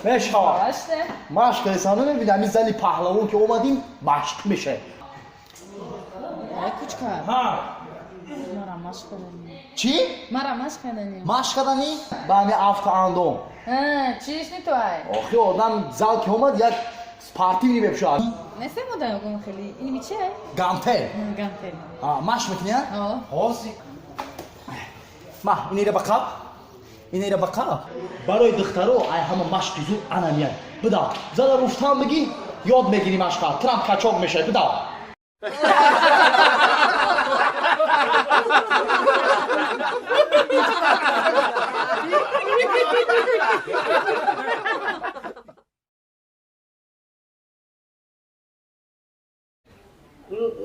Мешавад. Машқ кардесам, намебини, ҳамин зали паҳлавон ки омадим, машқ мешавад. Ай, кучка. Ҳа. Мара машқ кардани. Чӣ? Мара машқ кардани. Машқ карданӣ? Ба ҳамин автоандом. Чиш не то ай? Охи, одам зал ки омад, як спортивный мепӯшад. Несем одам гум хели. Ини чи ай? Гантел. Гантел. Машқ мекунӣ? О. Ҳозир. Ма, инера ба қаб. Инера ба қаб. Барои духтаро ай ҳама машқи зуд анамияй. Бидав. Зала руфтан бигӣ, ёд мегирӣ машқа. Трамп качок мешавад. Бидав.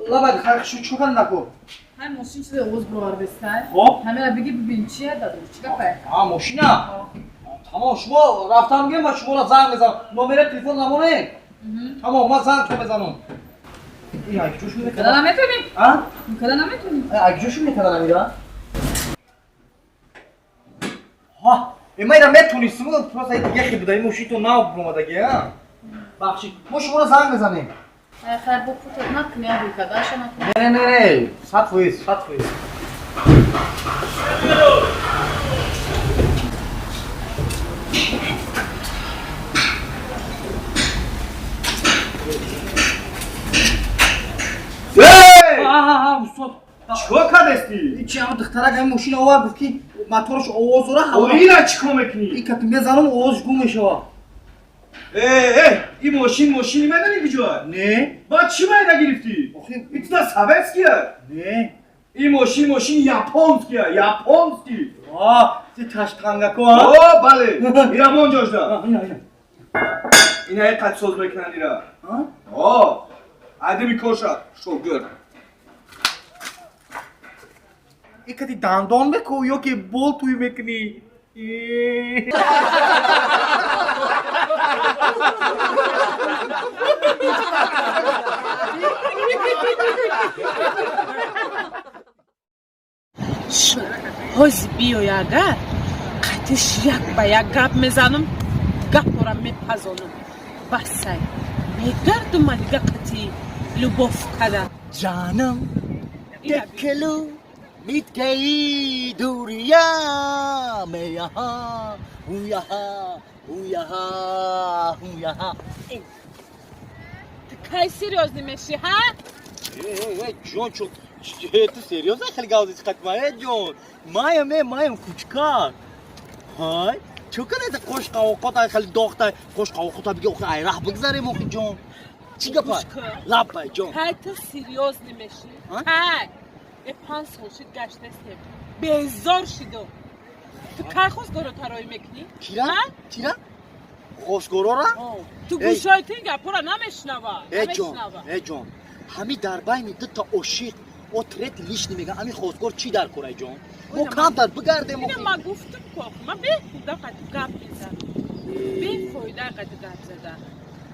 Лабай, хайр, чӣ кардам наку? Ҳай, мошин чизе оғоз бировар бестай. Хоб. Ҳамера биги, бибин, чи даду, чӣ гапай? А, мошина. Тамом, шумо рафтам гем, ма шуморо занг мезанам. Номери телефон намонед. Тамом, ман занг мезанам. Ин акҷошун Када мекарда? наметонӣ? А? Када наметонӣ? Акҷошун мекарда намира? Ҳа, ма ира метонистим, просто яхе буда, ин мошинто нав омадаги, а? Бахшид, мо шуморо занг мезанем. Ай, хайр, бо путот накунӣ, абӣ кадаша накунӣ. Не, не, не, 100%, 100%. Устод. Чикор кардасти? Чи, ама духтарак ҳамин мошина овард, гуфт, ки мотораш овоз дора, ҳаво. Ина чикор мекунӣ? Ин кати мезанам, овозш гум мешавад. Э, э, ин мошин мошини медонӣ куҷоа? Не. Баъд чӣ майда гирифтӣ? Охи. Ин туда советския? Не. Ин мошин мошини японския, японский. А, ти таштангако, а? О, бале. Ира мон ҷошда. Ина, ина. Ина қад соз мекунанд ира. А? О, адими коша, шогирд. Ин кати дандон меку ё ки бол туй мекунӣ? Ҳози биёй, агар қатиш як ба як гап мезанам, гапора мепазонам, басай мегардум ма дига қати любовь када. Ҷанам, декелу мит गई दूरिया, मैं यहाँ हूँ, यहाँ हूँ, यहाँ हूँ, यहाँ। Ту кай серьёзный мешӣ, ҳа? Ҷон, чо ту серьёзно хеле гавзи қатма? Э, ҷон, маям, э, маям, кучка. Ҳай, чо кадаита қошқа овқота хеле дохта, қошқа овқота биги, охи, ай раҳ бигзарем, охи, ҷон, чӣ гапа? Лаббай, ҷон. Кай ту серьёзный мешӣ? Кай? Э, 5 сол шид, гаштастем, безор шидум. Ту кай хостгоро тароӣ мекунӣ? Кира? Кира хостгорора? Ту гӯшои ту ин гапҳоро намешунава. Э, ҷон, э, ҷон, ҳами дар байни дута ошиқ о третий лишний меган, ҳами хостгор чӣ дар корай, ҷон? Мо камтар бигардем. Ина ма гуфтум ку, ма бехуда қати гап мезанам, бефоида қати гап зада.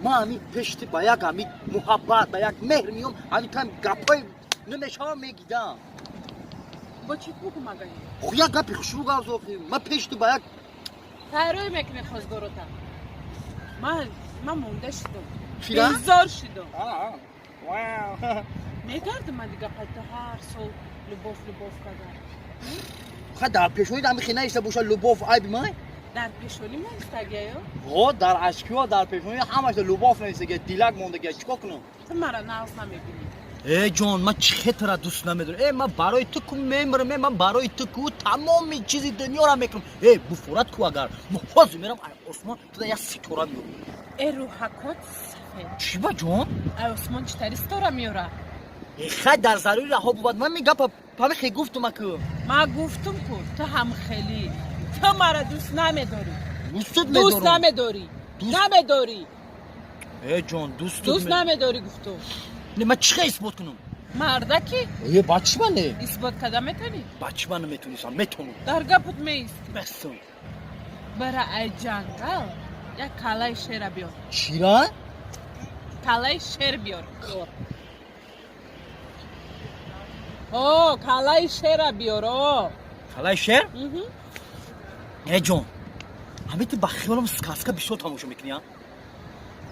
Ма ҳами пешти ба як ҳами муҳаббат, ба як меҳр меём, ҳами там гапҳои намешавам мегидам. Бо чӣ бугум агани? Ху, як гапи хушрӯ гап зохи, ма пешти ба як. Тайроӣ мекунӣ хостгорота. Ман монда шудам, безор шудам. Мегардам ман дига қайта ҳар сол любовь, любовь када. Ха, дар пешонӣ ами хе наиста боша, любовь айби май? Дар пешонӣ наистагиё. О, дар ашкиё, дар пешонӣ ҳамаша любовь наистагия, дилак мондагия, чикор кунам? Ту мара нағз намебинӣ. Э, ҷон, ман чӣ хетара дӯст намедорам. Э, ман барои ту ку мемирам, э, ман барои ту ку тамоми чизи дунёра мекунам. Э, буфорат ку, агар мо ҳозир мерам, ай осмон туда як ситора меёрам. Э, рӯҳакот сафед. Чӣ ба, ҷон? Ай осмон чӣ тари ситора меёра? Э, хай, дар зарури раҳо бувад, ман ми гапа пами хе гуфтума ку. Ман гуфтум ку, ту ҳам хелӣ, ту мара дӯст намедорӣ. Дӯстут Дӯст намедорӣ, намедорӣ. Э, ҷон, дӯст. Дӯст намедорӣ, гуфтум. Не, ман чӣ хе исбот кунам? Мардаки. Э, ба чӣ ман не? Исбот карда метавонӣ? Ба чӣ ман наметонистам? Метонам. Дар гапут меистӣ. Бесам. Бара, ай ҷангал як каллаи шера биёр. Чира? Каллаи шер биёр. О, каллаи шера биёр, о. Каллаи шер? Э, ҷон, Ҳамин ту ба хиёлам сказка бисёр тамошо мекунӣ, а?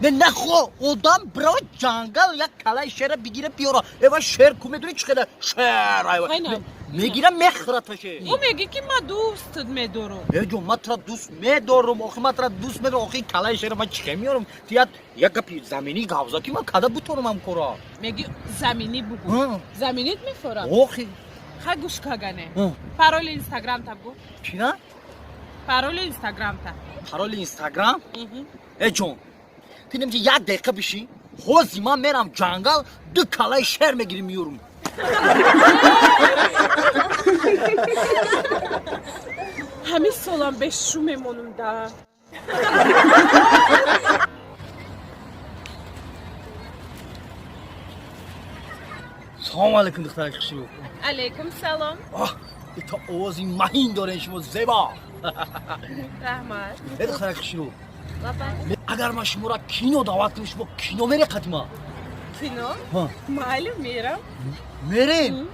Не, нахо, одам бирава ҷангал, як калаи шера бигира, биёра. Эва шер ку, медонӣ чӣ қадар шер, айва. Хайна. Мегира, мехӯраташе. Ӯ мегӣ, ки ман дӯстат медорам. Э ҷон, ман тура дӯст медорам, охи ман тура дӯст медорам, охи калаи шера ман чӣ меёрам? Ту як гапи заминӣ гавза, ки ман када бутонам ҳам кора. Мегӣ, заминӣ бугӯ. Ҳа. Заминит мефорам. Охи. Хай, гӯш кагане. Ҳа. Пароли инстаграмта бугӯ. Чина? Пароли инстаграмта. Пароли инстаграм? Э ҷон, ту немчи, як дақиқа бишин, ҳози ман мерам ҷангал, ду калаи шер мегирим, меёрам. Ҳамин солам бешу мемонам да. Салому алайкум, духтараки хушрӯ. Алайкум салом. Оҳ, ито овози маҳин дорен шумо, зебо. Раҳмат. Э духтараки хушрӯ. Лабай. Агар ман шуморо кино даъват кунам, шумо кино мере қати ман? Кино? Ҳа. Майли, мерам. Мерем.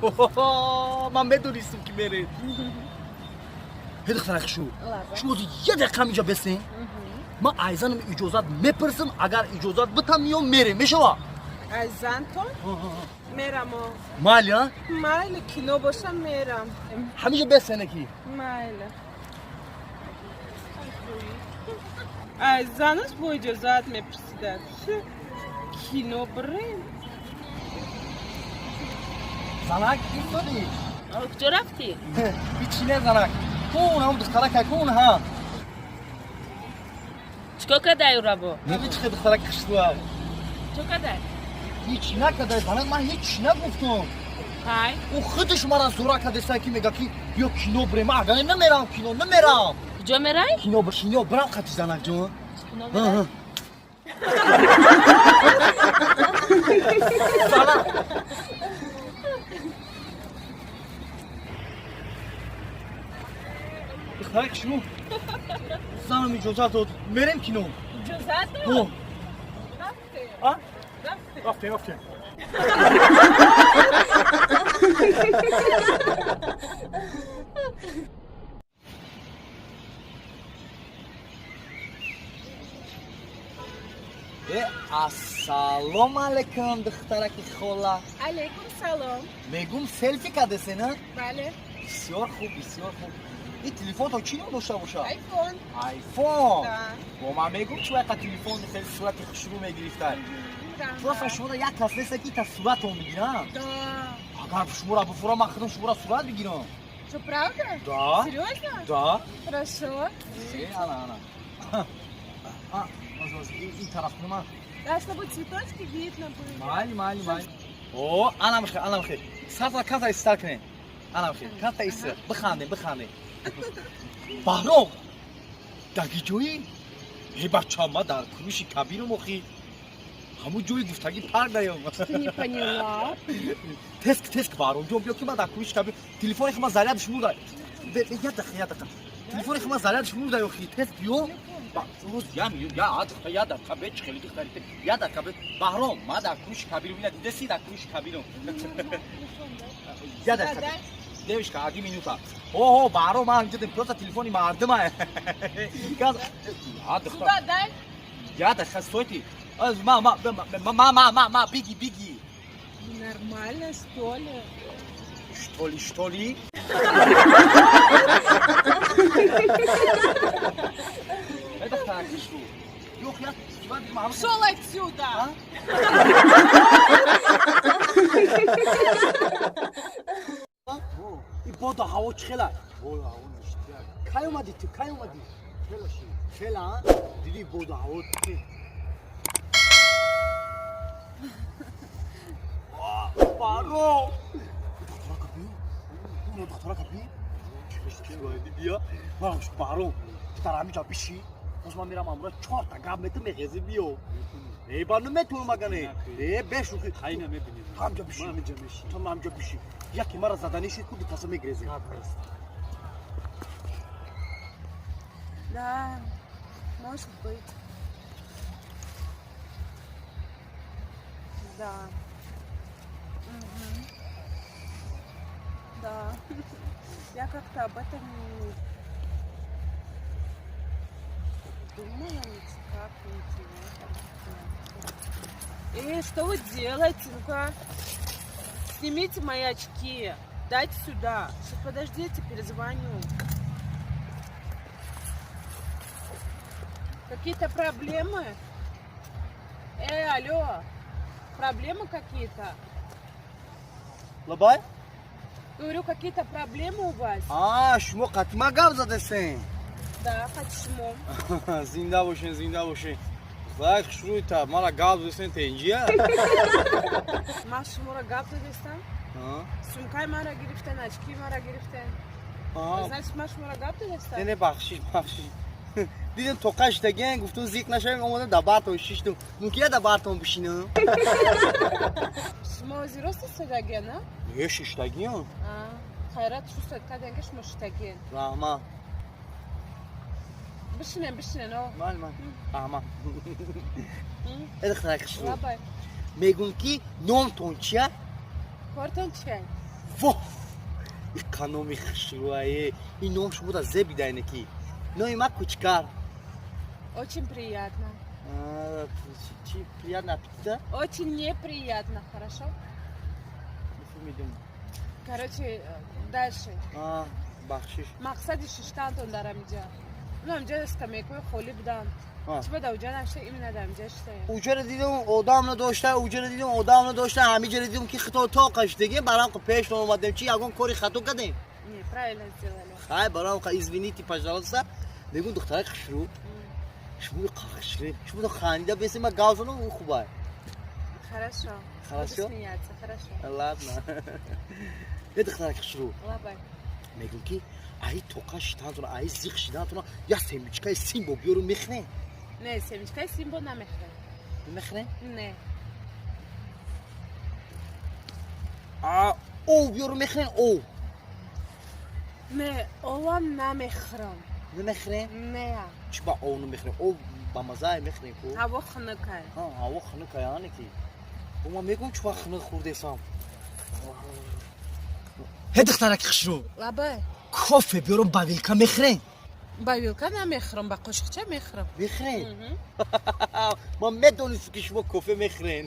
Ман медонистам, ки мерем. Э духтараки хушрӯ. Лабай. Шумо як дақиқа ҳаминҷа бесен, ман айзанам иҷозат мепурсам, агар иҷозат битам, миём, мерем, мешава? Аз зантон мерамо. Майли, а? Майли, кино бошам, мерам. Ҳаминҷа бесене ки. Майли. Аз занаш бо иҷозат мепурсидад. Кино бирем. Занак, истоди. Куҷо рафтӣ? Ҳичи не, занак, кун ҳам духтарака кун, ҳа. Чикор кардай ӯрабо? Неби, чӣ духтараки хушрӯа. Чо кардай? Ҳеч накардай, занак, ман ҳеч нагуфтам. Ҳай. Ӯ худаш мара зӯра кардеса, ки мега, ки биё кино бирем. Ман агар намерам кино, намерам. Куҷо мерай? Кино, кино бирам қати, занакҷон. Кино мерай? Занак. Духтараки шумо, занам иҷозат дод, мерем кино. Иҷозат дод? Ҳо. Рафтем. А? Рафтем. Рафтем, рафтем. Э, ассалому алайкум, духтараки хола. Алайкум салом. Мегум, селфи кардесе, на? Бале. Бисёр хуб, бисёр хуб. Ин телефонто чӣ ном дошта бошад? Айфон. Айфон? Да. Бо ман мегум, чӣ вайқа телефон хеле сурати хушрӯ мегирифта. Просто шуморо як кас неста, ки та суратон бигирам. Да. Агар шуморо буфурам, ман худам шуморо сурат бигирам. Что, правда? Да. Серьезно? Да. Хорошо. Э, ана, ана. А, ин тараф кунам. Да, чтобы цветочки видно были. Майли, майли, майли. О, анам хе, анам хе. Сата ката истар кунем. Анам хе, ката истар. Бихандем, бихандем. Баҳром, даги ҷои? Э бача, ма дар Куруши Кабирум охи. Ҳамун ҷои гуфтагӣ парк даём. Ты не поняла? Теск, теск, Баҳром ҷон, биё, ки ман дар Куруши Кабир телефони хама зарядш мурда. Як дақиқа, як дақиқа. Телефони хама зарядш мурда, охи. Теск биё. Рӯз я я дақиқа, я дақиқа, бе, чӣ хеле духтари, я дақиқа, бе. Баҳром, ман дар Куруши Кабирум, ина дидеси, дар Куруши Кабирум. Я дақиқа. Девушка, одни минута. О, Баҳром, ман ҳаминҷо просто телефони мардума. Я дақиқа. Сюда дай. Я дақиқа, стойте. Ма, ма, ма, ма, ма, ма, биги, биги. Нормально, что ли? Что ли, что ли? Это так, что? Ёх, я Шел отсюда! А? И бода ҳаво чӣ хела? Кай омадӣ ту? Кай омадӣ? Хела, дидӣ бода ҳаво? Баро! Духтарака биё. Духтарака биё. Биё. Баро, ту дар ҳаминҷа бишӣ. Боз ман мерам, амра чорта гап метам, мехези, биё. Э, ба наметавонам агане. Э, бешухи. Хайна мебинем. Ҳамҷа бишӣ. Ҳамҷа мешӣ. Ту ҳамҷа бишӣ. Яке мара заданӣ шид, ку дутаса мегрезем. Да, может быть. Да. Угу. Да. Я как-то об этом не. Думала, как ничего. Эй, что вы делаете? Ну-ка, снимите мои очки. Дайте сюда. Сейчас подождите, перезвоню. Какие-то проблемы? Эй, алло, проблемы какие-то? Лабай? Говорю, какие-то проблемы у вас? А, шумо қатима гап задесен. Да, почему? Зинда бошен, зинда бошен. Вай, хушрӯй мара гап задесен тенҷия. Ман шуморо гап задестам? Сумкаи мара гирифтен, очки мара гирифтен. Значит, ман шуморо гап задестам? Не, не, бахшиш, бахшиш. Дидем тоқа шидаген, гуфтум зиқ нашавем, омадам дар бартон шиштум. Мумкин дар бартон бишинам? Шумо ози рост истодаген, а? Не, шиштагиам. Хайрат шустад карден ки шумо шиштагиен. Раҳмат. Бишинен, бишинен, о. Ман, ман. Раҳмат. Э, духтарак хушрӯ. Лабай. Мегӯм ки номтон чия? Кортон чия? Во! Иқа номи хушрӯае. Ин ном шумо зеб бидайне ки. Номи ма Кучкар. Очень приятно. Чи приятно аппетита? Очень неприятно, хорошо? Бифурмидум. Короче, дальше. Бахшиш. Мақсади шиштантон дар амиҷа. Ҳамҷа скамейкаи холӣ буданд. Чӣ ба дар уҷа нашта, именно дар амиҷа шитаем? Уҷаро дидум одам надошта, уҷаро дидум одам надошта, ҳамиҷаро дидум ки хито тоқа шидагем, барам пеш омадем. Чи ягон кори хато кардем? Не, правильно сделали. Хай, барам извините, пожалуйста. Мегӯм духтарак хушрӯ. Шумо хушрӯ. Шумо хандида бесе ма гап занам хубай. Хорошо. Хорошо? Буду смеяться, хорошо. Ладно. Э, духтарак хушрӯ. Лабай. Мегӯм ки ай тоқа шиданатона, ай зиқ шиданатона я семечкаи Симбо биёру мехӯрем? Не, семечкаи Симбо намехӯрем. Намехӯрем? Не. А ов биёру мехӯрем, ов? Не, овам намехӯрам. Намехӯрем? Не. Чӣ ба ов намехӯрем? Ов ба маззае мехӯрем ку. Ҳаво хунукай. Ҳаво хунукай, ане ки. Ма мегӯм чӣ вақт хунук хӯрдесам. Ҳе, духтараки хушрӯ. Лабай. Кофе биёрам ба вилка мехӯрем? Ба вилка намехӯрам, ба қошиқча мехӯрам. Мехӯрем? Ман медонистам ки шумо кофе мехӯрем.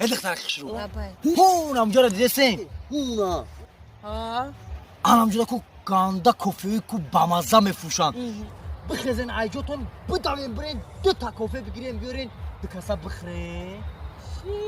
Ҳе, духтараки хушрӯ. Лабай. Ҳун амҷаро дидесем? Ҳуна. Анамҷода ку ганда кофеи ку бамазза мефурӯшанд. Бихезен айҷотон, бидавем, бирен дута кофе бигирем, биёрен, ду каса бихӯрем. Чӣ?